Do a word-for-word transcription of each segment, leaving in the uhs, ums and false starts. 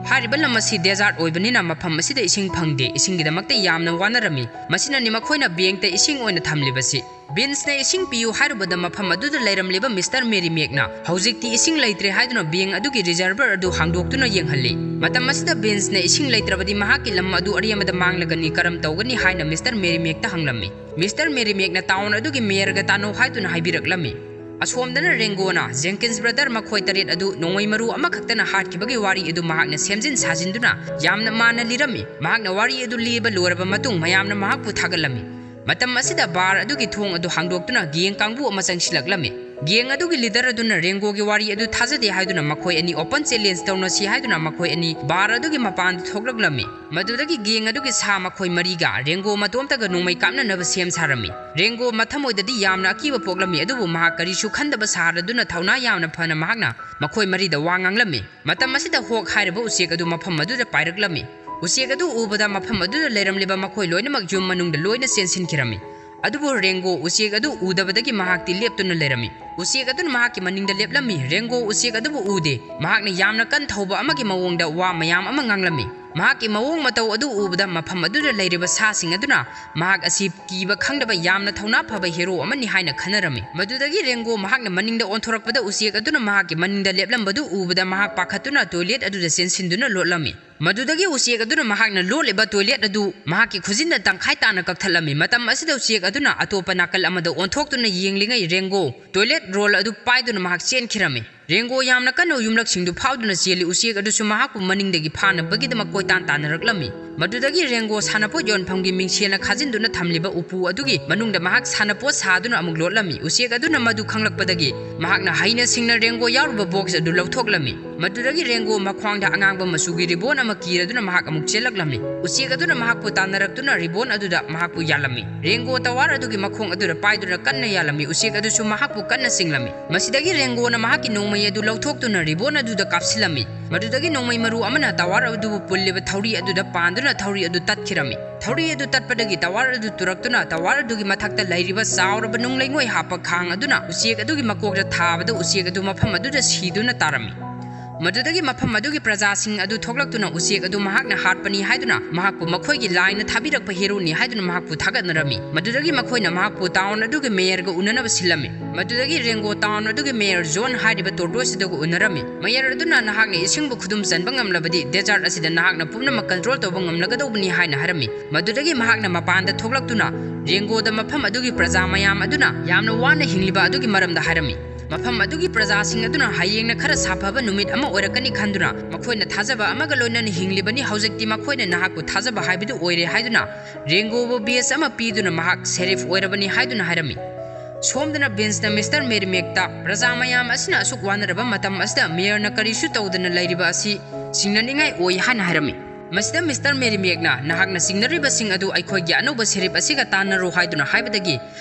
ꯍꯥꯏꯔꯤꯕ ꯂꯝ ꯑꯁꯤ desert ꯑꯣꯏꯕꯅꯤꯅ ꯃꯐꯝ ꯑꯁꯤꯗ ꯏꯁꯤꯡ ꯐꯪꯗꯦ꯫ ꯏꯁꯤꯡꯒꯤꯗꯃꯛꯇ ꯌꯥꯝꯅ ꯋꯥꯅꯔꯝꯃꯤ꯫ ꯃꯁꯤꯅꯅꯤ ꯃꯈꯣꯏꯅ ꯕꯦꯡꯛꯇ ꯏꯁꯤꯡ ꯑꯣꯏꯅ ꯊꯝꯂꯤꯕꯁꯤ꯫ ꯕꯤꯟꯁꯅ ꯏꯁꯤꯡ ꯄꯤꯌꯨ ꯍꯥꯏꯔꯨꯕꯗ ꯃꯐꯝ ꯑꯗꯨꯗ ꯂꯩꯔꯝꯂꯤꯕ ꯃꯤꯁꯇꯔ ꯃꯦꯔꯤꯃꯦꯛꯅ ꯍꯧꯖꯤꯛꯇꯤ ꯏꯁꯤꯡ ꯂꯩꯇ꯭ꯔꯦ ꯍꯥꯏꯗꯨꯅ ꯕꯦꯡꯛ ꯑꯗꯨꯒꯤ reservoir ꯑꯗꯨ ꯍꯥꯡꯗꯣꯛꯇꯨꯅ ꯌꯦꯡꯍꯜꯂꯤ꯫ ꯃꯇꯝ ꯑꯁꯤꯗ ꯕꯤꯟꯁꯅ ꯏꯁꯤꯡ ꯂꯩꯇ꯭ꯔꯕꯗꯤ ꯃꯍꯥꯛꯀꯤ ꯂꯝ ꯑꯗꯨ ꯑꯔꯦꯝꯕꯗ ꯃꯥꯡꯂꯒꯅꯤ, ꯀꯔꯝ ꯇꯧꯒꯅꯤ ꯍꯥꯏꯅ ꯃꯤꯁꯇꯔ ꯃꯦꯔꯤꯃꯦꯛꯇ ꯍꯪꯂꯝꯃꯤ꯫ ꯃꯤꯁꯇꯔ ꯃꯦꯔꯤꯃꯦꯛꯅ ꯇꯥꯎꯟ ꯑꯗꯨꯒꯤ ꯃꯦꯌꯔꯒ ꯇꯥꯟꯅꯧ ꯍꯥꯏꯗꯨꯅ ꯍꯥꯏꯕꯤꯔꯛꯂꯝꯃꯤ꯫ ꯑꯁꯣꯝꯗꯅ ꯔꯦꯡꯒꯣꯅ ꯖꯦꯡꯀꯤꯟꯁ ꯕ꯭ꯔꯗꯔ ꯃꯈꯣꯏ ꯇꯔꯦꯠ ꯑꯗꯨ ꯅꯣꯡꯃꯩ ꯃꯔꯨ ꯑꯃꯈꯛꯇꯅ ꯍꯥꯠꯈꯤꯕꯒꯤ ꯋꯥꯔꯤ ꯑꯗꯨ ꯃꯍꯥꯛꯅ ꯁꯦꯝꯖꯤꯟ ꯁꯥꯖꯤꯟꯗꯨꯅ ꯌꯥꯝꯅ ꯃꯥꯟꯅ ꯂꯤꯔꯝꯃꯤ꯫ ꯃꯍꯥꯛꯅ ꯋꯥꯔꯤ ꯑꯗꯨ ꯂꯤꯕ ꯂꯣꯏꯔꯕ ꯃꯇꯨꯡ ꯃꯌꯥꯝꯅ ꯃꯍꯥꯛꯄꯨ ꯊꯥꯒꯠꯂꯝꯃꯤ꯫ ꯃꯇꯝ ꯑꯁꯤꯗ ꯕꯥꯔ ꯑꯗꯨꯒꯤ ꯊꯣꯡ ꯑꯗꯨ ꯍꯥꯡꯗꯣꯛꯇꯨꯅ ꯒꯦꯡ ꯀꯥꯡꯕꯨ ꯑꯃ ꯆꯪꯁꯤꯜꯂꯛꯂꯝꯃꯤ꯫ ꯒꯦꯡ ꯑꯗꯨꯒꯤ ꯂꯤꯗꯔ ꯑꯗꯨꯅ ꯔꯦꯡꯒꯣꯒꯤ ꯋꯥꯔꯤ ꯑꯗꯨ ꯊꯥꯖꯗꯦ ꯍꯥꯏꯗꯨꯅ ꯃꯈꯣꯏ ꯑꯅꯤ open challenge ꯇꯧꯅꯁꯤ ꯍꯥꯏꯗꯨꯅ ꯃꯈꯣꯏ ꯑꯅꯤ ꯕꯥꯔ ꯑꯗꯨꯒꯤ ꯃꯄꯥꯟꯗ ꯊꯣꯛꯂꯛꯂꯝꯃꯤ꯫ ꯃꯗꯨꯗꯒꯤ ꯒꯦꯡ ꯑꯗꯨꯒꯤ ꯁꯥ ꯃꯈꯣꯏ ꯃꯔꯤꯒ ꯔꯦꯡꯒꯣ ꯃꯇꯣꯝꯇꯒ ꯅꯣꯡꯃꯩ ꯀꯥꯞꯅꯅꯕ ꯁꯦꯝ ꯁꯥꯔꯝꯃꯤ꯫ ꯔꯦꯡꯒꯣ ꯃꯊꯃꯣꯏꯗꯗꯤ ꯌꯥꯝꯅ ꯑꯀꯤꯕ ꯄꯣꯛꯂꯝꯃꯤ, ꯑꯗꯨꯕꯨ ꯃꯍꯥꯛ ꯀꯔꯤꯁꯨ ꯈꯟꯗꯕ ꯁꯥꯍꯔꯗꯨꯅ ꯊꯧꯅꯥ ꯌꯥꯝꯅ ꯐꯅ ꯃꯍꯥꯛꯅ ꯃꯈꯣꯏ ꯃꯔꯤꯗ ꯋꯥ ꯉꯥꯡꯂꯝꯃꯤ꯫ ꯃꯇꯝ ꯑꯁꯤꯗ ꯍꯣꯛ ꯍꯥꯏꯔꯤꯕ ꯎꯆꯦꯛ ꯑꯗꯨ ꯃꯐꯝ ꯑꯗꯨꯗ ꯄꯥꯏꯔꯛꯂꯝꯃꯤ꯫ ꯎꯆꯦꯛ ꯑꯗꯨ ꯎꯕꯗ ꯃꯐꯝ ꯑꯗꯨꯗ ꯂꯩꯔꯝꯂꯤꯕ ꯃꯈꯣꯏ ꯂꯣꯏꯅꯃꯛ ꯌꯨꯝ ꯃꯅꯨꯡꯗ ꯂꯣꯏꯅ ꯆꯦꯟꯁꯤꯟꯈꯤꯔꯝꯃꯤ꯫ ꯑꯗꯨꯕꯨ ꯔꯦꯡꯒꯣ ꯎꯆꯦꯛ ꯑꯗꯨ ꯎꯗꯕꯗꯒꯤ ꯃꯍꯥꯛꯇꯤ ꯂꯦꯞꯇꯨꯅ ꯂꯩꯔꯝꯃꯤ꯫ ꯎꯆꯦꯛ ꯑꯗꯨꯅ ꯃꯍꯥꯛꯀꯤ ꯃꯅꯤꯡꯗ ꯂꯦꯞꯂꯝꯃꯤ꯫ ꯔꯦꯡꯒꯣ ꯎꯆꯦꯛ ꯑꯗꯨꯕꯨ ꯎꯗꯦ꯫ ꯃꯍꯥꯛꯅ ꯌꯥꯝꯅ ꯀꯟ ꯊꯧꯕ ꯑꯃꯒꯤ ꯃꯑꯣꯡꯗ ꯋꯥ ꯃꯌꯥꯝ ꯑꯃ ꯉꯥꯡꯂꯝꯃꯤ꯫ ꯃꯍꯥꯛꯀꯤ ꯃꯑꯣꯡ ꯃꯇꯧ ꯑꯗꯨ ꯎꯕꯗ ꯃꯐꯝ ꯑꯗꯨꯗ ꯂꯩꯔꯤꯕ ꯁꯥꯁꯤꯡ ꯑꯗꯨꯅ ꯃꯍꯥꯛ ꯑꯁꯤ ꯀꯤꯕ ꯈꯪꯗꯕ ꯌꯥꯝꯅ ꯊꯧꯅꯥ ꯐꯕ ꯍꯦꯔꯣ ꯑꯃꯅꯤ ꯍꯥꯏꯅ ꯈꯟꯅꯔꯝꯃꯤ꯫ ꯃꯗꯨꯗꯒꯤ ꯔꯦꯡꯒꯣ ꯃꯍꯥꯛꯅ ꯃꯅꯤꯡꯗ ꯑꯣꯟꯊꯣꯔꯛꯄꯗ ꯎꯆꯦꯛ ꯑꯗꯨꯅ ꯃꯍꯥꯛꯀꯤ ꯃꯅꯤꯡꯗ ꯂꯦꯞꯂꯝꯕꯗꯨ ꯎꯕꯗ ꯃꯍꯥꯛ ꯄꯥꯈꯠꯇꯨꯅ ꯇꯣꯏꯂꯦꯠ ꯑꯗꯨꯗ ꯆꯦꯟꯁꯤꯟꯗꯨꯅ ꯂꯣꯠꯂꯝꯃꯤ꯫ ꯃꯗꯨꯗꯒꯤ ꯎꯆꯦꯛ ꯑꯗꯨꯅ ꯃꯍꯥꯛꯅ ꯂꯣꯠꯂꯤꯕ ꯇꯣꯏꯂꯦꯠ ꯑꯗꯨ ꯃꯍꯥꯛꯀꯤ ꯈꯨꯖꯤꯟꯅ ꯇꯪꯈꯥꯏ ꯇꯥꯅ ꯀꯛꯊꯠꯂꯝꯃꯤ꯫ ꯃꯇꯝ ꯑꯁꯤꯗ ꯎꯆꯦꯛ ꯑꯗꯨꯅ ꯑꯇꯣꯞꯄ ꯅꯥꯀꯜ ꯑꯃꯗ ꯑꯣꯟꯊꯣꯛꯇꯨꯅ ꯌꯦꯡꯂꯤꯉꯩ ꯔꯦꯡꯒꯣ ꯇꯣꯏꯂꯦꯠ ꯔꯣꯜ ꯑꯗꯨ ꯄꯥꯏꯗꯨꯅ ꯃꯍꯥꯛ ꯆꯦꯟꯈꯤꯔꯝꯃꯤ꯫ ꯔꯦꯡꯒꯣ ꯌꯥꯝꯅ ꯀꯟꯅ ꯌꯨꯝꯂꯛꯁꯤꯡꯗꯨ ꯐꯥꯎꯗꯨꯅ ꯆꯦꯜꯂꯤ꯫ ꯎꯆꯦꯛ ꯑꯗꯨꯁꯨ ꯃꯍꯥꯛꯄꯨ ꯃꯅꯤꯡꯗꯒꯤ ꯐꯥꯅꯕꯒꯤꯗꯃꯛ ꯀꯣꯏꯇꯥꯟ ꯇꯥꯟꯅꯔꯛꯂꯝꯃꯤ꯫ ꯃꯗꯨꯗꯒꯤ ꯔꯦꯡꯒꯣ ꯁꯥꯟꯅꯄꯣꯠ ꯌꯣꯟꯐꯝꯒꯤ ꯃꯤꯡꯁꯦꯜꯅ ꯈꯥꯖꯤꯟꯗꯨꯅ ꯊꯝꯂꯤꯕ ꯎꯄꯨ ꯑꯗꯨꯒꯤ ꯃꯅꯨꯡꯗ ꯃꯍꯥꯛ ꯁꯥꯟꯅꯄꯣꯠ ꯁꯥꯗꯨꯅ ꯑꯃꯨꯛ ꯂꯣꯠꯂꯝꯃꯤ꯫ ꯎꯆꯦꯛ ꯑꯗꯨꯅ ꯃꯗꯨ ꯈꯪꯂꯛꯄꯗꯒꯤ ꯃꯍꯥꯛꯅ ꯍꯩꯅ ꯁꯤꯡꯅ ꯔꯦꯡꯒꯣ ꯌꯥꯎꯔꯤꯕ ꯕꯣꯛꯁ ꯑꯗꯨ ꯂꯧꯊꯣꯛꯂꯝꯃꯤ꯫ ꯃꯗꯨꯗꯒꯤ ꯔꯦꯡꯒꯣ ꯃꯈ꯭ꯋꯥꯡꯗ ꯑꯉꯥꯡꯕ ꯃꯆꯨꯒꯤ ꯔꯤꯕꯣꯟ ꯑꯃ ꯀꯤꯔꯗꯨꯅ ꯃꯍꯥꯛ ꯑꯃꯨꯛ ꯆꯦꯜꯂꯛꯂꯝꯃꯤ꯫ ꯎꯆꯦꯛ ꯑꯗꯨꯅ ꯃꯍꯥꯛꯄꯨ ꯇꯥꯟꯅꯔꯛꯇꯨꯅ ꯔꯤꯕꯣꯟ ꯑꯗꯨꯗ ꯃꯍꯥꯛꯄꯨ ꯌꯥꯜꯂꯝꯃꯤ꯫ ꯔꯦꯡꯒꯣ ꯇꯋꯥꯔ ꯑꯗꯨꯒꯤ ꯃꯈꯣꯡ ꯑꯗꯨꯗ ꯄꯥꯏꯗꯨꯅ ꯀꯟꯅ ꯌꯥꯜꯂꯝꯃꯤ꯫ ꯎꯆꯦꯛ ꯑꯗꯨꯁꯨ ꯃꯍꯥꯛꯄꯨ ꯀꯟꯅ ꯆꯤꯡꯂꯝꯃꯤ꯫ ꯃꯁꯤꯗꯒꯤ ꯔꯦꯡꯒꯣꯅ ꯃꯍꯥꯛꯀꯤ ꯅꯣꯡꯃꯩ ꯑꯗꯨ ꯂꯧꯊꯣꯛꯇꯨꯅ ꯔꯤꯕꯣꯟ ꯑꯗꯨꯗ ꯀꯥꯞꯁꯤꯜꯂꯝꯃꯤ꯫ ꯃꯗꯨꯗꯒꯤ ꯅꯣꯡꯃꯩ ꯃꯔꯨ ꯑꯃꯅ ꯇꯋꯥꯔ ꯑꯗꯨꯕꯨ ꯄꯨꯜꯂꯤꯕ ꯊꯧꯔꯤ ꯑꯗꯨꯗ ꯄꯥꯟꯗꯨꯅ ꯊꯧꯔꯤ ꯑꯗꯨ ꯇꯠꯈꯤꯔꯝꯃꯤ꯫ ꯊꯧꯔꯤ ꯑꯗꯨ ꯇꯠꯄꯗꯒꯤ ꯇꯋꯥꯔ ꯑꯗꯨ ꯇꯨꯔꯛꯇꯨꯅ ꯇꯋꯥꯔ ꯑꯗꯨꯒꯤ ꯃꯊꯛꯇ ꯂꯩꯔꯤꯕ ꯆꯥꯎꯔꯕ ꯅꯨꯡ ꯂꯩꯉꯣꯏ ꯍꯥꯞꯄ ꯈꯥꯡ ꯑꯗꯨꯅ ꯎꯆꯦꯛ ꯑꯗꯨꯒꯤ ꯃꯀꯣꯛꯇ ꯊꯥꯕꯗ ꯎꯆꯦꯛ ꯑꯗꯨ ꯃꯐꯝ ꯑꯗꯨꯗ ꯁꯤꯗꯨꯅ ꯇꯥꯔꯝꯃꯤ꯫ ꯃꯗꯨꯗꯒꯤ ꯃꯐꯝ ꯑꯗꯨꯒꯤ ꯄ꯭ꯔꯖꯥꯁꯤꯡ ꯑꯗꯨ ꯊꯣꯛꯂꯛꯇꯨꯅ ꯎꯆꯦꯛ ꯑꯗꯨ ꯃꯍꯥꯛꯅ ꯍꯥꯠꯄꯅꯤ ꯍꯥꯏꯗꯨꯅ ꯃꯍꯥꯛꯄꯨ ꯃꯈꯣꯏꯒꯤ ꯂꯥꯏꯅ ꯊꯥꯕꯤꯔꯛꯄ ꯍꯦꯔꯣꯅꯤ ꯍꯥꯏꯗꯨꯅ ꯃꯍꯥꯛꯄꯨ ꯊꯥꯒꯠꯅꯔꯝꯃꯤ꯫ ꯃꯗꯨꯗꯒꯤ ꯃꯈꯣꯏꯅ ꯃꯍꯥꯛꯄꯨ ꯇꯥꯎꯟ ꯑꯗꯨꯒꯤ ꯃꯦꯌꯔꯒ ꯎꯅꯅꯕ ꯁꯤꯜꯂꯝꯃꯤ꯫ ꯃꯗꯨꯗꯒꯤ ꯔꯦꯡꯒꯣ ꯇꯥꯎꯟ ꯑꯗꯨꯒꯤ ꯃꯦꯌꯔ ꯖꯣꯟ ꯍꯥꯏꯔꯤꯕ ꯇꯣꯔꯇꯣꯏꯁ ꯑꯗꯨꯒ ꯎꯅꯔꯝꯃꯤ꯫ ꯃꯦꯌꯔ ꯑꯗꯨꯅ ꯅꯍꯥꯛꯅ ꯏꯁꯤꯡꯕꯨ ꯈꯨꯗꯨꯝ ꯆꯟꯕ ꯉꯝꯂꯕꯗꯤ ꯗꯦꯖꯥꯔꯠ ꯑꯁꯤꯗ ꯅꯍꯥꯛꯅ ꯄꯨꯝꯅꯃꯛ ꯀꯟꯇ꯭ꯔꯣꯜ ꯇꯧꯕ ꯉꯝꯂꯒꯗꯧꯕꯅꯤ ꯍꯥꯏꯅ ꯍꯥꯏꯔꯝꯃꯤ꯫ ꯃꯗꯨꯗꯒꯤ ꯃꯍꯥꯛꯅ ꯃꯄꯥꯟꯗ ꯊꯣꯛꯂꯛꯇꯨꯅ ꯔꯦꯡꯒꯣꯗ ꯃꯐꯝ ꯑꯗꯨꯒꯤ ꯄ꯭ꯔꯖꯥ ꯃꯌꯥꯝ ꯑꯗꯨꯅ ꯌꯥꯝꯅ ꯋꯥꯅ ꯍꯤꯡꯂꯤꯕ ꯑꯗꯨꯒꯤ ꯃꯔꯝꯗ ꯍꯥꯏꯔꯝꯃꯤ꯫ ꯃꯐꯝ ꯑꯗꯨꯒꯤ ꯄ꯭ꯔꯖꯥꯁꯤꯡ ꯑꯗꯨꯅ ꯍꯌꯦꯡꯅ ꯈꯔ ꯁꯥꯐꯕ ꯅꯨꯃꯤꯠ ꯑꯃ ꯑꯣꯏꯔꯛꯀꯅꯤ ꯈꯟꯗꯨꯅ ꯃꯈꯣꯏꯅ ꯊꯥꯖꯕ ꯑꯃꯒ ꯂꯣꯏꯅꯅ ꯍꯤꯡꯂꯤꯕꯅꯤ꯫ ꯍꯧꯖꯤꯛꯇꯤ ꯃꯈꯣꯏꯅ ꯅꯍꯥꯛꯄꯨ ꯊꯥꯖꯕ ꯍꯥꯏꯕꯗꯨ ꯑꯣꯏꯔꯦ ꯍꯥꯏꯗꯨꯅ ꯔꯦꯡꯒꯣꯕꯨ ꯕꯦꯖ ꯑꯃ ꯄꯤꯗꯨꯅ ꯃꯍꯥꯛ ꯁꯦꯔꯤꯐ ꯑꯣꯏꯔꯕꯅꯤ ꯍꯥꯏꯗꯨꯅ ꯍꯥꯏꯔꯝꯃꯤ꯫ ꯁꯣꯝꯗꯅ ꯕꯤꯟꯁꯅ ꯃꯤꯁꯇꯔ ꯃꯦꯔꯤꯃꯦꯛꯇ ꯄ꯭ꯔꯖꯥ ꯃꯌꯥꯝ ꯑꯁꯤꯅ ꯑꯁꯨꯛ ꯋꯥꯅꯔꯕ ꯃꯇꯝ ꯑꯁꯤꯗ ꯃꯦꯌꯔꯅ ꯀꯔꯤꯁꯨ ꯇꯧꯗꯅ ꯂꯩꯔꯤꯕ ꯑꯁꯤ ꯁꯤꯡꯅꯅꯤꯡꯉꯥꯏ ꯑꯣꯏ ꯍꯥꯏꯅ ꯍꯥꯏꯔꯝꯃꯤ꯫ ꯃꯁꯤꯗ ꯃꯤꯁꯇꯔ ꯃꯦꯔꯤꯃꯦꯛꯅ ꯅꯍꯥꯛꯅ ꯆꯤꯡꯅꯔꯤꯕꯁꯤꯡ ꯑꯗꯨ ꯑꯩꯈꯣꯏꯒꯤ ꯑꯅꯧꯕ ꯁꯦꯔꯤꯐ ꯑꯁꯤꯒ ꯇꯥꯟꯅꯔꯣ ꯍꯥꯏꯗꯨꯅ ꯍꯥꯏꯕꯗꯒꯤ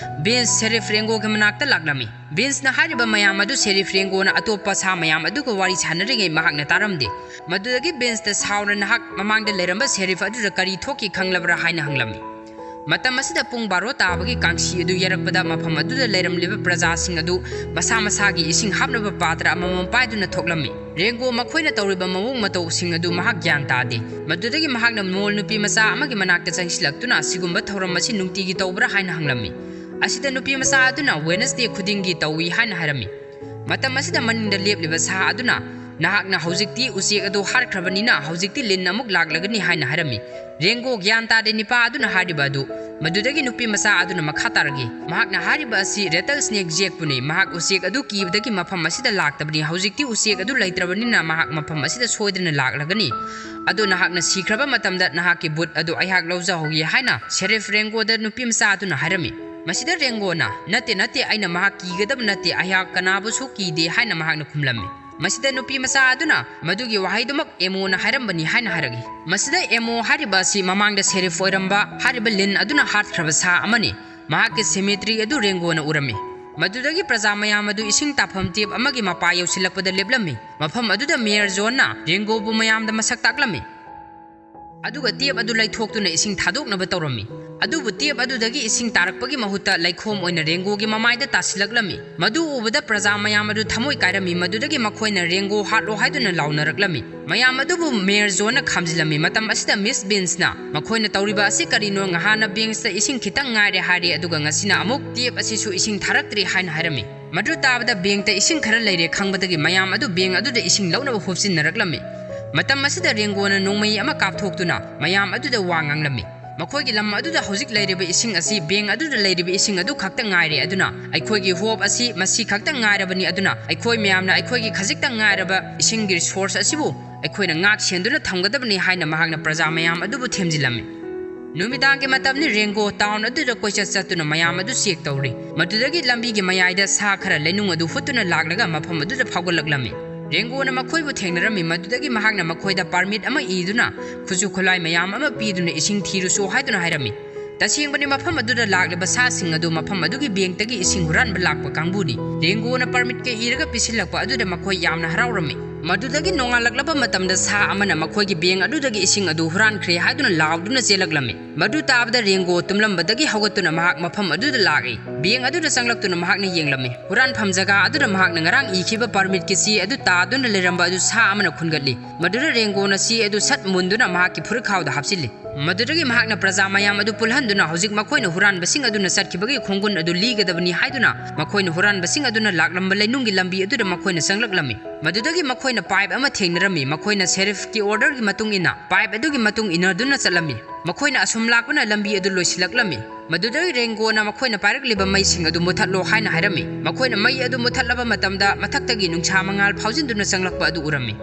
ꯕꯤꯟꯁ ꯁꯦꯔꯤꯐ ꯔꯦꯡꯒꯣꯒꯤ ꯃꯅꯥꯛꯇ ꯂꯥꯛꯂꯝꯃꯤ꯫ ꯕꯤꯟꯁꯅ ꯍꯥꯏꯔꯤꯕ ꯃꯌꯥꯝ ꯑꯗꯨ ꯁꯦꯔꯤꯐ ꯔꯦꯡꯒꯣꯅ ꯑꯇꯣꯞꯄ ꯁꯥ ꯃꯌꯥꯝ ꯑꯗꯨꯒ ꯋꯥꯔꯤ ꯁꯥꯟꯅꯔꯤꯉꯩ ꯃꯍꯥꯛꯅ ꯇꯥꯔꯝꯗꯦ꯫ ꯃꯗꯨꯗꯒꯤ ꯕꯤꯟꯁꯅ ꯁꯥꯎꯅ ꯅꯍꯥꯛ ꯃꯃꯥꯡꯗ ꯂꯩꯔꯝꯕ ꯁꯦꯔꯤꯐ ꯑꯗꯨꯗ ꯀꯔꯤ ꯊꯣꯛꯈꯤ ꯈꯪꯂꯕ꯭ꯔꯥ ꯍꯥꯏꯅ ꯍꯪꯂꯝꯃꯤ꯫ ꯃꯇꯝ ꯑꯁꯤꯗ ꯄꯨꯡ ꯕꯥꯔꯣ ꯇꯥꯕꯒꯤ ꯀꯥꯡꯁꯤ ꯑꯗꯨ ꯌꯩꯔꯛꯄꯗ ꯃꯐꯝ ꯑꯗꯨꯗ ꯂꯩꯔꯝꯂꯤꯕ ꯄ꯭ꯔꯖꯥꯁꯤꯡ ꯑꯗꯨ ꯃꯁꯥ ꯃꯁꯥꯒꯤ ꯏꯁꯤꯡ ꯍꯥꯞꯅꯕ ꯄꯥꯇ꯭ꯔ ꯑꯃꯃꯝ ꯄꯥꯏꯗꯨꯅ ꯊꯣꯛꯂꯝꯃꯤ꯫ ꯔꯦꯡꯒꯣ ꯃꯈꯣꯏꯅ ꯇꯧꯔꯤꯕ ꯃꯑꯣꯡ ꯃꯇꯧꯁꯤꯡ ꯑꯗꯨ ꯃꯍꯥꯛ ꯒ꯭ꯌꯥꯟ ꯇꯥꯗꯦ꯫ ꯃꯗꯨꯗꯒꯤ ꯃꯍꯥꯛꯅ ꯃꯣꯜ ꯅꯨꯄꯤ ꯃꯆꯥ ꯑꯃꯒꯤ ꯃꯅꯥꯛꯇ ꯆꯪꯁꯤꯜꯂꯛꯇꯨꯅ ꯑꯁꯤꯒꯨꯝꯕ ꯊꯧꯔꯝ ꯑꯁꯤ ꯅꯨꯡꯇꯤꯒꯤ ꯇꯧꯕ꯭ꯔꯥ ꯍꯥꯏꯅ ꯍꯪꯂꯝꯃꯤ꯫ ꯑꯁꯤꯗ ꯅꯨꯄꯤ ꯃꯆꯥ ꯑꯗꯨꯅ ꯋꯦꯅꯁꯗꯦ ꯈꯨꯗꯤꯡꯒꯤ ꯇꯧꯏ ꯍꯥꯏꯅ ꯍꯥꯏꯔꯝꯃꯤ꯫ ꯃꯇꯝ ꯑꯁꯤꯗ ꯃꯅꯤꯡꯗ ꯂꯦꯞꯂꯤꯕ ꯁꯥ ꯑꯗꯨꯅ ꯅꯍꯥꯛꯅ ꯍꯧꯖꯤꯛꯇꯤ ꯎꯆꯦꯛ ꯑꯗꯨ ꯍꯥꯠꯈ꯭ꯔꯕꯅꯤꯅ ꯍꯧꯖꯤꯛꯇꯤ ꯂꯤꯟ ꯑꯃꯨꯛ ꯂꯥꯛꯂꯒꯅꯤ ꯍꯥꯏꯅ ꯍꯥꯏꯔꯝꯃꯤ꯫ ꯔꯦꯡꯒꯣ ꯒ꯭ꯌꯥꯟ ꯇꯥꯗꯦ ꯅꯤꯄꯥ ꯑꯗꯨꯅ ꯍꯥꯏꯔꯤꯕ ꯑꯗꯨ꯫ ꯃꯗꯨꯗꯒꯤ ꯅꯨꯄꯤ ꯃꯆꯥ ꯑꯗꯨꯅ ꯃꯈꯥ ꯇꯥꯔꯛꯏ꯫ ꯃꯍꯥꯛꯅ ꯍꯥꯏꯔꯤꯕ ꯑꯁꯤ ꯔꯦꯇꯜ ꯁ꯭ꯅꯦꯛ ꯖꯦꯛꯄꯨꯅꯤ꯫ ꯃꯍꯥꯛ ꯎꯆꯦꯛ ꯑꯗꯨ ꯀꯤꯕꯗꯒꯤ ꯃꯐꯝ ꯑꯁꯤꯗ ꯂꯥꯛꯇꯕꯅꯤ꯫ ꯍꯧꯖꯤꯛꯇꯤ ꯎꯆꯦꯛ ꯑꯗꯨ ꯂꯩꯇ꯭ꯔꯕꯅꯤꯅ ꯃꯍꯥꯛ ꯃꯐꯝ ꯑꯁꯤꯗ ꯁꯣꯏꯗꯅ ꯂꯥꯛꯂꯒꯅꯤ꯫ ꯑꯗꯣ ꯅꯍꯥꯛꯅ ꯁꯤꯈ꯭ꯔꯕ ꯃꯇꯝꯗ ꯅꯍꯥꯛꯀꯤ ꯕꯨꯠ ꯑꯗꯨ ꯑꯩꯍꯥꯛ ꯂꯧꯖꯍꯧꯒꯦ ꯍꯥꯏꯅ ꯁꯦꯔꯤꯐ ꯔꯦꯡꯒꯣꯗ ꯅꯨꯄꯤ ꯃꯆꯥ ꯑꯗꯨꯅ ꯍꯥꯏꯔꯝꯃꯤ꯫ ꯃꯁꯤꯗ ꯔꯦꯡꯒꯣꯅ, "ꯅꯠꯇꯦ, ꯅꯠꯇꯦ, ꯑꯩꯅ ꯃꯍꯥꯛ ꯀꯤꯒꯗꯕ ꯅꯠꯇꯦ, ꯑꯩꯍꯥꯛ ꯀꯅꯥꯕꯨꯁꯨ ꯀꯤꯗꯦ" ꯍꯥꯏꯅ ꯃꯍꯥꯛꯅ ꯈꯨꯝꯂꯝꯃꯤ꯫ ꯃꯁꯤꯗ ꯅꯨꯄꯤ ꯃꯆꯥ ꯑꯗꯨꯅ ꯃꯗꯨꯒꯤ ꯋꯥꯍꯩꯗꯨꯃꯛ ꯑꯦꯃꯣꯅ ꯍꯥꯏꯔꯝꯕꯅꯤ ꯍꯥꯏꯅ ꯍꯥꯏꯔꯛꯏ꯫ ꯃꯁꯤꯗ ꯑꯦꯃꯣ ꯍꯥꯏꯔꯤꯕ ꯑꯁꯤ ꯃꯃꯥꯡꯗ ꯁꯦꯔꯤꯐ ꯑꯣꯏꯔꯝꯕ ꯍꯥꯏꯔꯤꯕ ꯂꯤꯟ ꯑꯗꯨꯅ ꯍꯥꯠꯈ꯭ꯔꯕ ꯁꯥ ꯑꯃꯅꯤ꯫ ꯃꯍꯥꯛꯀꯤ ꯁꯦꯃꯦꯇ꯭ꯔꯤ ꯑꯗꯨ ꯔꯦꯡꯒꯣꯅ ꯎꯔꯝꯃꯤ꯫ ꯃꯗꯨꯗꯒꯤ ꯄ꯭ꯔꯖꯥ ꯃꯌꯥꯝ ꯑꯗꯨ ꯏꯁꯤꯡ ꯇꯥꯐꯝ ꯇꯦꯞ ꯑꯃꯒꯤ ꯃꯄꯥ ꯌꯧꯁꯤꯜꯂꯛꯄꯗ ꯂꯦꯞꯂꯝꯃꯤ꯫ ꯃꯐꯝ ꯑꯗꯨꯗ ꯃꯦꯌꯔ ꯖꯣꯟꯅ ꯔꯦꯡꯒꯣꯕꯨ ꯃꯌꯥꯝꯗ ꯃꯁꯛ ꯇꯥꯛꯂꯝꯃꯤ꯫ ꯑꯗꯨꯒ ꯇꯦꯞ ꯑꯗꯨ ꯂꯩꯊꯣꯛꯇꯨꯅ ꯏꯁꯤꯡ ꯊꯥꯗꯣꯛꯅꯕ ꯇꯧꯔꯝꯃꯤ꯫ ꯑꯗꯨꯕꯨ ꯇꯦꯞ ꯑꯗꯨꯗꯒꯤ ꯏꯁꯤꯡ ꯇꯥꯔꯛꯄꯒꯤ ꯃꯍꯨꯠꯇ ꯂꯩꯈꯣꯝ ꯑꯣꯏꯅ ꯔꯦꯡꯒꯣꯒꯤ ꯃꯃꯥꯏꯗ ꯇꯥꯁꯤꯜꯂꯛꯂꯝꯃꯤ꯫ ꯃꯗꯨ ꯎꯕꯗ ꯄ꯭ꯔꯖꯥ ꯃꯌꯥꯝ ꯑꯗꯨ ꯊꯃꯣꯏ ꯀꯥꯏꯔꯝꯃꯤ꯫ ꯃꯗꯨꯗꯒꯤ ꯃꯈꯣꯏꯅ "ꯔꯦꯡꯒꯣ ꯍꯥꯠꯂꯣ" ꯍꯥꯏꯗꯨꯅ ꯂꯥꯎꯅꯔꯛꯂꯝꯃꯤ꯫ ꯃꯌꯥꯝ ꯑꯗꯨꯕꯨ ꯃꯦꯌꯔ ꯖꯣꯟꯅ ꯈꯥꯝꯖꯤꯜꯂꯝꯃꯤ꯫ ꯃꯇꯝ ꯑꯁꯤꯗ ꯃꯤꯁ ꯕꯤꯟꯁꯅ, "ꯃꯈꯣꯏꯅ ꯇꯧꯔꯤꯕ ꯑꯁꯤ ꯀꯔꯤꯅꯣ? ꯉꯍꯥꯟꯅ ꯕꯦꯡꯁꯇ ꯏꯁꯤꯡ ꯈꯤꯇꯪ ꯉꯥꯏꯔꯦ ꯍꯥꯏꯔꯦ, ꯑꯗꯨꯒ ꯉꯁꯤꯅ ꯑꯃꯨꯛ ꯇꯦꯞ ꯑꯁꯤꯁꯨ ꯏꯁꯤꯡ ꯊꯥꯔꯛꯇ꯭ꯔꯤ" ꯍꯥꯏꯅ ꯍꯥꯏꯔꯝꯃꯤ꯫ ꯃꯗꯨ ꯇꯥꯕꯗ ꯕꯦꯡꯇ ꯏꯁꯤꯡ ꯈꯔ ꯂꯩꯔꯦ ꯈꯪꯕꯗꯒꯤ ꯃꯌꯥꯝ ꯑꯗꯨ ꯕꯦꯡ ꯑꯗꯨꯗ ꯏꯁꯤꯡ ꯂꯧꯅꯕ ꯍꯨꯞꯆꯤꯟꯅꯔꯛꯂꯝꯃꯤ꯫ ꯃꯇꯝ ꯑꯁꯤꯗ ꯔꯦꯡꯒꯣꯅ ꯅꯣꯡꯃꯩ ꯑꯃ ꯀꯥꯞꯊꯣꯛꯇꯨꯅ ꯃꯌꯥꯝ ꯑꯗꯨꯗ ꯋꯥ ꯉꯥꯡꯂꯝꯃꯤ꯫ "ꯃꯈꯣꯏꯒꯤ ꯂꯝ ꯑꯗꯨꯗ ꯍꯧꯖꯤꯛ ꯂꯩꯔꯤꯕ ꯏꯁꯤꯡ ꯑꯁꯤ, ꯕꯦꯡ ꯑꯗꯨꯗ ꯂꯩꯔꯤꯕ ꯏꯁꯤꯡ ꯑꯗꯨ ꯈꯛꯇ ꯉꯥꯏꯔꯦ꯫ ꯑꯗꯨꯅ ꯑꯩꯈꯣꯏꯒꯤ ꯍꯣꯞ ꯑꯁꯤ ꯃꯁꯤ ꯈꯛꯇ ꯉꯥꯏꯔꯕꯅꯤ꯫ ꯑꯗꯨꯅ ꯑꯩꯈꯣꯏ ꯃꯌꯥꯝꯅ ꯑꯩꯈꯣꯏꯒꯤ ꯈꯖꯤꯛꯇꯪ ꯉꯥꯏꯔꯕ ꯏꯁꯤꯡꯒꯤ ꯔꯤꯁꯣꯔꯁ ꯑꯁꯤꯕꯨ ꯑꯩꯈꯣꯏꯅ ꯉꯥꯛ ꯁꯦꯟꯗꯨꯅ ꯊꯝꯒꯗꯕꯅꯤ" ꯍꯥꯏꯅ ꯃꯍꯥꯛꯅ ꯄ꯭ꯔꯖꯥ ꯃꯌꯥꯝ ꯑꯗꯨꯕꯨ ꯊꯦꯝꯖꯤꯜꯂꯝꯃꯤ꯫ ꯅꯨꯃꯤꯗꯥꯡꯒꯤ ꯃꯇꯝꯅꯤ꯫ ꯔꯦꯡꯒꯣ ꯇꯥꯎꯟ ꯑꯗꯨꯗ ꯀꯣꯏꯆꯠ ꯆꯠꯇꯨꯅ ꯃꯌꯥꯝ ꯑꯗꯨ ꯆꯦꯛ ꯇꯧꯔꯤ꯫ ꯃꯗꯨꯗꯒꯤ ꯂꯝꯕꯤꯒꯤ ꯃꯌꯥꯏꯗ ꯁꯥ ꯈꯔ ꯂꯩꯅꯨꯡ ꯑꯗꯨ ꯍꯨꯠꯇꯨꯅ ꯂꯥꯛꯂꯒ ꯃꯐꯝ ꯑꯗꯨꯗ ꯐꯥꯎꯒꯠꯂꯛꯂꯝꯃꯤ꯫ ꯔꯦꯡꯒꯣꯅ ꯃꯈꯣꯏꯕꯨ ꯊꯦꯡꯅꯔꯝꯃꯤ꯫ ꯃꯗꯨꯗꯒꯤ ꯃꯍꯥꯛꯅ ꯃꯈꯣꯏꯗ ꯄꯥꯔꯃꯤꯠ ꯑꯃ ꯏꯗꯨꯅ ꯈꯨꯠꯁꯨ ꯈꯨꯠꯂꯥꯏ ꯃꯌꯥꯝ ꯑꯃ ꯄꯤꯗꯨꯅ "ꯏꯁꯤꯡ ꯊꯤꯔꯨꯆꯣ" ꯍꯥꯏꯗꯨꯅ ꯍꯥꯏꯔꯝꯃꯤ꯫ ꯇꯁꯦꯡꯕꯅꯤ, ꯃꯐꯝ ꯑꯗꯨꯗ ꯂꯥꯛꯂꯤꯕ ꯁꯥꯁꯤꯡ ꯑꯗꯨ ꯃꯐꯝ ꯑꯗꯨꯒꯤ ꯕꯦꯡꯇꯒꯤ ꯏꯁꯤꯡ ꯍꯨꯔꯥꯟꯕ ꯂꯥꯛꯄ ꯀꯥꯡꯕꯨꯅꯤ꯫ ꯔꯦꯡꯒꯣꯅ ꯄꯥꯔꯃꯤꯠꯀ ꯏꯔꯒ ꯄꯤꯁꯤꯜꯂꯛꯄ ꯑꯗꯨꯗ ꯃꯈꯣꯏ ꯌꯥꯝꯅ ꯍꯔꯥꯎꯔꯝꯃꯤ꯫ ꯃꯗꯨꯗꯒꯤ ꯅꯣꯡꯉꯥꯜꯂꯛꯂꯕ ꯃꯇꯝꯗ ꯁꯥ ꯑꯃꯅ ꯃꯈꯣꯏꯒꯤ ꯕꯦꯡ ꯑꯗꯨꯗꯒꯤ ꯏꯁꯤꯡ ꯑꯗꯨ ꯍꯨꯔꯥꯟꯈ꯭ꯔꯦ ꯍꯥꯏꯗꯨꯅ ꯂꯥꯎꯗꯨꯅ ꯆꯦꯜꯂꯛꯂꯝꯃꯤ꯫ ꯃꯗꯨ ꯇꯥꯕꯗ ꯔꯦꯡꯒꯣ ꯇꯨꯝꯂꯝꯕꯗꯒꯤ ꯍꯧꯒꯠꯇꯨꯅ ꯃꯍꯥꯛ ꯃꯐꯝ ꯑꯗꯨꯗ ꯂꯥꯛꯏ꯫ ꯕꯦꯡ ꯑꯗꯨꯗ ꯆꯪꯂꯛꯇꯨꯅ ꯃꯍꯥꯛꯅ ꯌꯦꯡꯂꯝꯃꯤ꯫ ꯍꯨꯔꯥꯟꯐꯝ ꯖꯒꯥ ꯑꯗꯨꯗ ꯃꯍꯥꯛꯅ ꯉꯔꯥꯡ ꯏꯈꯤꯕ ꯄꯥꯔꯃꯤꯠꯀꯤ ꯆꯦ ꯑꯗꯨ ꯇꯥꯗꯨꯅ ꯂꯩꯔꯝꯕ ꯑꯗꯨ ꯁꯥ ꯑꯃꯅ ꯈꯨꯟꯒꯠꯂꯤ꯫ ꯃꯗꯨꯗ ꯔꯦꯡꯒꯣꯅ ꯆꯦ ꯑꯗꯨ ꯁꯠ ꯃꯨꯟꯗꯨꯅ ꯃꯍꯥꯛꯀꯤ ꯐꯨꯔꯤꯠꯈꯥꯎꯗ ꯍꯥꯞꯆꯤꯜꯂꯤ꯫ ꯃꯗꯨꯗꯒꯤ ꯃꯍꯥꯛꯅ ꯄ꯭ꯔꯖꯥ ꯃꯌꯥꯝ ꯑꯗꯨ ꯄꯨꯜꯍꯟꯗꯨꯅ ꯍꯧꯖꯤꯛ ꯃꯈꯣꯏꯅ ꯍꯨꯔꯥꯟꯕꯁꯤꯡ ꯑꯗꯨꯅ ꯆꯠꯈꯤꯕꯒꯤ ꯈꯣꯡꯒꯨꯟ ꯑꯗꯨ ꯂꯤꯒꯗꯕꯅꯤ ꯍꯥꯏꯗꯨꯅ ꯃꯈꯣꯏꯅ ꯍꯨꯔꯥꯟꯕꯁꯤꯡ ꯑꯗꯨꯅ ꯂꯥꯛꯂꯝꯕ ꯂꯩꯅꯨꯡꯒꯤ ꯂꯝꯕꯤ ꯑꯗꯨꯗ ꯃꯈꯣꯏꯅ ꯆꯪꯂꯛꯂꯝꯃꯤ꯫ ꯃꯗꯨꯗꯒꯤ ꯃꯈꯣꯏꯅ ꯄꯥꯏꯞ ꯑꯃ ꯊꯦꯡꯅꯔꯝꯃꯤ꯫ ꯃꯈꯣꯏꯅ ꯁꯦꯔꯤꯐꯀꯤ ꯑꯣꯔꯗꯔꯒꯤ ꯃꯇꯨꯡ ꯏꯟꯅ ꯄꯥꯏꯞ ꯑꯗꯨꯒꯤ ꯃꯇꯨꯡ ꯏꯟꯅꯗꯨꯅ ꯆꯠꯂꯝꯃꯤ꯫ ꯃꯈꯣꯏꯅ ꯑꯁꯨꯝ ꯂꯥꯛꯄꯅ ꯂꯝꯕꯤ ꯑꯗꯨ ꯂꯣꯏꯁꯤꯜꯂꯛꯂꯝꯃꯤ꯫ ꯃꯗꯨꯗꯒꯤ ꯔꯦꯡꯒꯣꯅ ꯃꯈꯣꯏꯅ ꯄꯥꯏꯔꯛꯂꯤꯕ ꯃꯩꯁꯤꯡ ꯑꯗꯨ ꯃꯨꯊꯠꯂꯣ ꯍꯥꯏꯅ ꯍꯥꯏꯔꯝꯃꯤ꯫ ꯃꯈꯣꯏꯅ ꯃꯩ ꯑꯗꯨ ꯃꯨꯊꯠꯂꯕ ꯃꯇꯝꯗ ꯃꯊꯛꯇꯒꯤ ꯅꯨꯡꯁꯥ ꯃꯉꯥꯜ ꯐꯥꯎꯖꯤꯟꯗꯨꯅ ꯆꯪꯂꯛꯄ ꯑꯗꯨ ꯎꯔꯝꯃꯤ꯫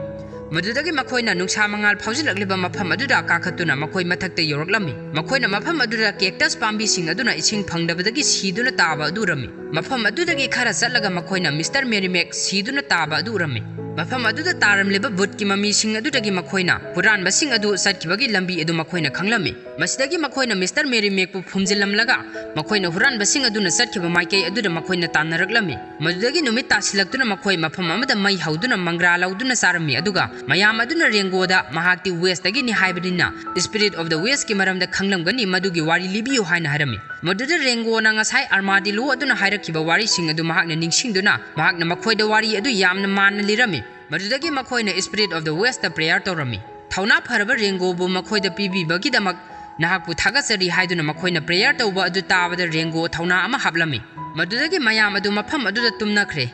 ꯃꯗꯨꯗꯒꯤ ꯃꯈꯣꯏꯅ ꯅꯨꯡꯁꯥ ꯃꯉꯥꯜ ꯐꯥꯎꯖꯤꯜꯂꯛꯂꯤꯕ ꯃꯐꯝ ꯑꯗꯨꯗ ꯀꯥꯈꯠꯇꯨꯅ ꯃꯈꯣꯏ ꯃꯊꯛꯇ ꯌꯧꯔꯛꯂꯝꯃꯤ꯫ ꯃꯈꯣꯏꯅ ꯃꯐꯝ ꯑꯗꯨꯗ ꯀꯦꯛꯇꯁ ꯄꯥꯝꯕꯤꯁꯤꯡ ꯑꯗꯨꯅ ꯏꯁꯤꯡ ꯐꯪꯗꯕꯗꯒꯤ ꯁꯤꯗꯨꯅ ꯇꯥꯕ ꯑꯗꯨ ꯎꯔꯝꯃꯤ꯫ ꯃꯐꯝ ꯑꯗꯨꯗꯒꯤ ꯈꯔ ꯆꯠꯂꯒ ꯃꯈꯣꯏꯅ ꯃꯤꯁꯇꯔ ꯃꯦꯔꯤꯃꯦꯛ ꯁꯤꯗꯨꯅ ꯇꯥꯕ ꯑꯗꯨ ꯎꯔꯝꯃꯤ꯫ ꯃꯐꯝ ꯑꯗꯨꯗ ꯇꯥꯔꯝꯂꯤꯕ ꯕꯨꯠꯀꯤ ꯃꯃꯤꯁꯤꯡ ꯑꯗꯨꯗꯒꯤ ꯃꯈꯣꯏꯅ ꯍꯨꯔꯥꯟꯕꯁꯤꯡ ꯑꯗꯨ ꯆꯠꯈꯤꯕꯒꯤ ꯂꯝꯕꯤ ꯑꯗꯨ ꯃꯈꯣꯏꯅ ꯈꯪꯂꯝꯃꯤ꯫ ꯃꯁꯤꯗꯒꯤ ꯃꯈꯣꯏꯅ ꯃꯤꯁꯇꯔ ꯃꯦꯔꯤꯃꯦꯛꯄꯨ ꯐꯨꯝꯖꯤꯜꯂꯝꯂꯒ ꯃꯈꯣꯏꯅ ꯍꯨꯔꯥꯟꯕꯁꯤꯡ ꯑꯗꯨꯅ ꯆꯠꯈꯤꯕ ꯃꯥꯏꯀꯩ ꯑꯗꯨꯗ ꯃꯈꯣꯏꯅ ꯇꯥꯟꯅꯔꯛꯂꯝꯃꯤ꯫ ꯃꯗꯨꯗꯒꯤ ꯅꯨꯃꯤꯠ ꯇꯥꯁꯤꯜꯂꯛꯇꯨꯅ ꯃꯈꯣꯏ ꯃꯐꯝ ꯑꯃꯗ ꯃꯩ ꯍꯧꯗꯨꯅ ꯃꯪꯒ꯭ꯔꯥ ꯂꯧꯗꯨꯅ ꯆꯥꯔꯝꯃꯤ, ꯑꯗꯨꯒ ꯃꯌꯥꯝ ꯑꯗꯨꯅ ꯔꯦꯡꯒꯣꯗ ꯃꯍꯥꯛꯇꯤ ꯋꯦꯁꯇꯒꯤꯅꯤ ꯍꯥꯏꯕꯅꯤꯅ Spirit of the Westꯀꯤ ꯃꯔꯝꯗ ꯈꯪꯂꯝꯒꯅꯤ, ꯃꯗꯨꯒꯤ ꯋꯥꯔꯤ ꯂꯤꯕꯤꯌꯨ ꯍꯥꯏꯅ ꯍꯥꯏꯔꯝꯃꯤ꯫ ꯃꯗꯨꯗ ꯔꯦꯡꯒꯣꯅ ꯉꯁꯥꯏ ꯑꯥꯔꯃꯥꯗꯤꯂꯣ ꯑꯗꯨꯅ ꯍꯥꯏꯔꯛꯈꯤꯕ ꯋꯥꯔꯤꯁꯤꯡ ꯑꯗꯨ ꯃꯍꯥꯛꯅ ꯅꯤꯡꯁꯤꯡꯗꯨꯅ ꯃꯍꯥꯛꯅ ꯃꯈꯣꯏꯗ ꯋꯥꯔꯤ ꯑꯗꯨ ꯌꯥꯝꯅ ꯃꯥꯟꯅ ꯂꯤꯔꯝꯃꯤ꯫ ꯃꯗꯨꯗꯒꯤ ꯃꯈꯣꯏꯅ Spirit of the Westꯇ prayer ꯇꯧꯔꯝꯃꯤ꯫ ꯊꯧꯅꯥ ꯐꯔꯕ ꯔꯦꯡꯒꯣꯕꯨ ꯃꯈꯣꯏꯗ ꯄꯤꯕꯤꯕꯒꯤꯗꯃꯛ ꯅꯍꯥꯛꯄꯨ ꯊꯥꯒꯠꯆꯔꯤ ꯍꯥꯏꯗꯨꯅ ꯃꯈꯣꯏꯅ prayer ꯇꯧꯕ ꯑꯗꯨ ꯇꯥꯕꯗ ꯔꯦꯡꯒꯣ ꯊꯧꯅꯥ ꯑꯃ ꯍꯥꯞꯂꯝꯃꯤ꯫ ꯃꯗꯨꯗꯒꯤ ꯃꯌꯥꯝ ꯑꯗꯨ ꯃꯐꯝ ꯑꯗꯨꯗ ꯇꯨꯝꯅꯈ꯭ꯔꯦ꯫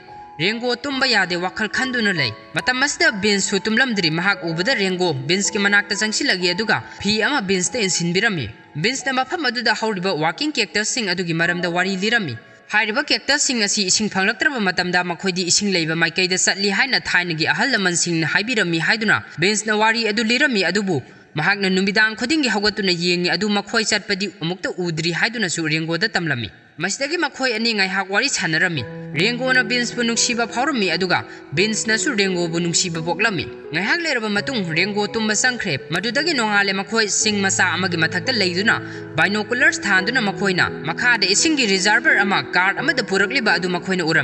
ꯔꯦꯡꯒꯣ ꯇꯨꯝꯕ ꯌꯥꯗꯦ, ꯋꯥꯈꯜ ꯈꯟꯗꯨꯅ ꯂꯩ꯫ ꯃꯇꯝ ꯑꯁꯤꯗ ꯕꯤꯟꯁꯁꯨ ꯇꯨꯝꯂꯝꯗ꯭ꯔꯤ꯫ ꯃꯍꯥꯛ ꯎꯕꯗ ꯔꯦꯡꯒꯣ ꯕꯤꯟꯁꯀꯤ ꯃꯅꯥꯛꯇ ꯆꯪꯁꯤꯜꯂꯛꯏ, ꯑꯗꯨꯒ ꯐꯤ ꯑꯃ ꯕꯤꯟꯁꯇ ꯏꯟꯁꯤꯟꯕꯤꯔꯝꯃꯤ꯫ ꯕꯤꯟꯁꯅ ꯃꯐꯝ ꯑꯗꯨꯗ ꯍꯧꯔꯤꯕ walking cactusꯁꯤꯡ ꯑꯗꯨꯒꯤ ꯃꯔꯝꯗ ꯋꯥꯔꯤ ꯂꯤꯔꯝꯃꯤ꯫ ꯍꯥꯏꯔꯤꯕ cactusꯁꯤꯡ ꯑꯁꯤ ꯏꯁꯤꯡ ꯐꯪꯂꯛꯇ꯭ꯔꯕ ꯃꯇꯝꯗ ꯃꯈꯣꯏꯗꯤ ꯏꯁꯤꯡ ꯂꯩꯕ ꯃꯥꯏꯀꯩꯗ ꯆꯠꯂꯤ ꯍꯥꯏꯅ ꯊꯥꯏꯅꯒꯤ ꯑꯍꯜ ꯂꯃꯟꯁꯤꯡꯅ ꯍꯥꯏꯕꯤꯔꯝꯃꯤ ꯍꯥꯏꯗꯨꯅ ꯕꯤꯟꯁꯅ ꯋꯥꯔꯤ ꯑꯗꯨ ꯂꯤꯔꯝꯃꯤ, ꯑꯗꯨꯕꯨ ꯃꯍꯥꯛꯅ ꯅꯨꯃꯤꯗꯥꯡ ꯈꯨꯗꯤꯡꯒꯤ ꯍꯧꯒꯠꯇꯨꯅ ꯌꯦꯡꯉꯤ, ꯑꯗꯨ ꯃꯈꯣꯏ ꯆꯠꯄꯗꯤ ꯑꯃꯨꯛꯇ ꯎꯗ꯭ꯔꯤ ꯍꯥꯏꯗꯨꯅꯁꯨ ꯔꯦꯡꯒꯣꯗ ꯇꯝꯂꯝꯃꯤ꯫ ꯃꯁꯤꯗꯒꯤ ꯃꯈꯣꯏ ꯑꯅꯤ ꯉꯥꯏꯍꯥꯛ ꯋꯥꯔꯤ ꯁꯥꯟꯅꯔꯝꯃꯤ꯫ ꯔꯦꯡꯒꯣꯅ ꯕꯤꯟꯁꯄꯨ ꯅꯨꯡꯁꯤꯕ ꯐꯥꯎꯔꯝꯃꯤ, ꯑꯗꯨꯒ ꯕꯤꯟꯁꯅꯁꯨ ꯔꯦꯡꯒꯣꯕꯨ ꯅꯨꯡꯁꯤꯕ ꯄꯣꯛꯂꯝꯃꯤ꯫ ꯉꯥꯏꯍꯥꯛ ꯂꯩꯔꯕ ꯃꯇꯨꯡ ꯔꯦꯡꯒꯣ ꯇꯨꯝꯕ ꯆꯪꯈ꯭ꯔꯦ꯫ ꯃꯗꯨꯗꯒꯤ ꯅꯣꯡꯉꯥꯜꯂꯦ, ꯃꯈꯣꯏ ꯆꯤꯡ ꯃꯆꯥ ꯑꯃꯒꯤ ꯃꯊꯛꯇ ꯂꯩꯗꯨꯅ binoculars ꯊꯥꯟꯗꯨꯅ ꯃꯈꯣꯏꯅ ꯃꯈꯥꯗ ꯏꯁꯤꯡꯒꯤ reservoir ꯑꯃ cart ꯑꯃꯗ ꯄꯨꯔꯛꯂꯤꯕ ꯑꯗꯨ ꯃꯈꯣꯏꯅ ꯎꯔꯝꯃꯤ꯫